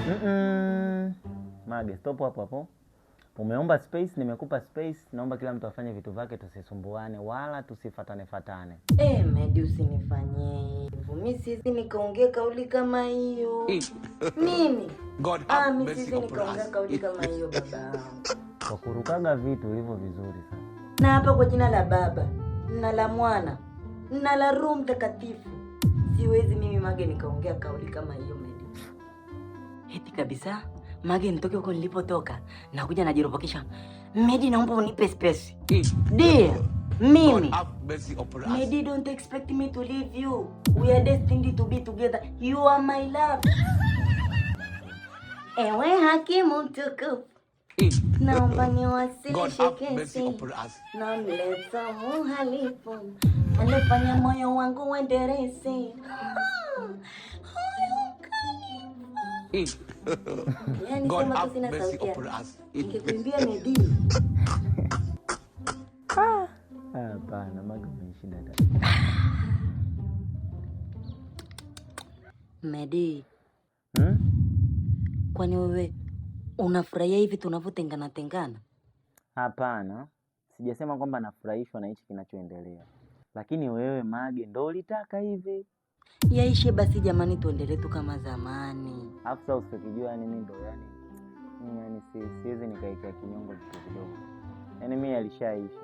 Mm-mm. Mage, stop hapo hapo. Umeomba space, nimekupa space. Naomba kila mtu afanye vitu vyake, tusisumbuane wala tusifatane fatane. Eh, Medi, usinifanyie hivyo. Mi siwezi nikaongea kauli kama hiyo. Mimi God ah, have mi mercy siwezi upon nikaongea us. Kauli kama hiyo, baba yangu. Kwa kurukaga vitu hivyo vizuri sana. Na hapa kwa jina la Baba na la Mwana na la Roho Mtakatifu, siwezi mimi Mage nikaongea kauli kama hiyo, Medi. Eti kabisa Mage, nitoke huko nilipotoka, nakuja najiropokesha. Medi, naomba unipe space. Dear, mimi God have mercy upon us. Medi, don't expect me to leave you. We are destined to be together. You are my love. Ewe hakimu mtukufu, naomba God niwasilishe have mercy kesi. Upon us. Namleta muhalifu alifanya moyo wangu uenderesi. Huyu mkalifu. Yani God sema tu have sina mercy sauti upon yake. Us. Ningekuimbia, Medi. Ah, hapana, Mage, umenishinda tena. Medi, Hmm? Kwani wewe unafurahia hivi tunavyotengana tengana? Hapana, sijasema kwamba nafurahishwa na hichi kinachoendelea, lakini wewe Mage ndo ulitaka hivi. Yaishe basi jamani, tuendelee tu kama zamani. Alafu sasa usikijua, yani mimi ndo yani mimi yani siwezi nikaekea kinyongo vitu vidogo, yani mimi yalishaisha.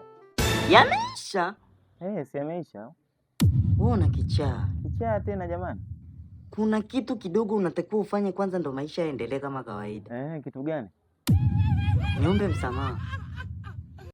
Yameisha? Eh, si yameisha? Wewe una kichaa. Kichaa tena jamani? Kuna kitu kidogo unatakiwa ufanye kwanza, ndo maisha yaendelee kama kawaida. Eh, kitu gani? Niombe msamaha.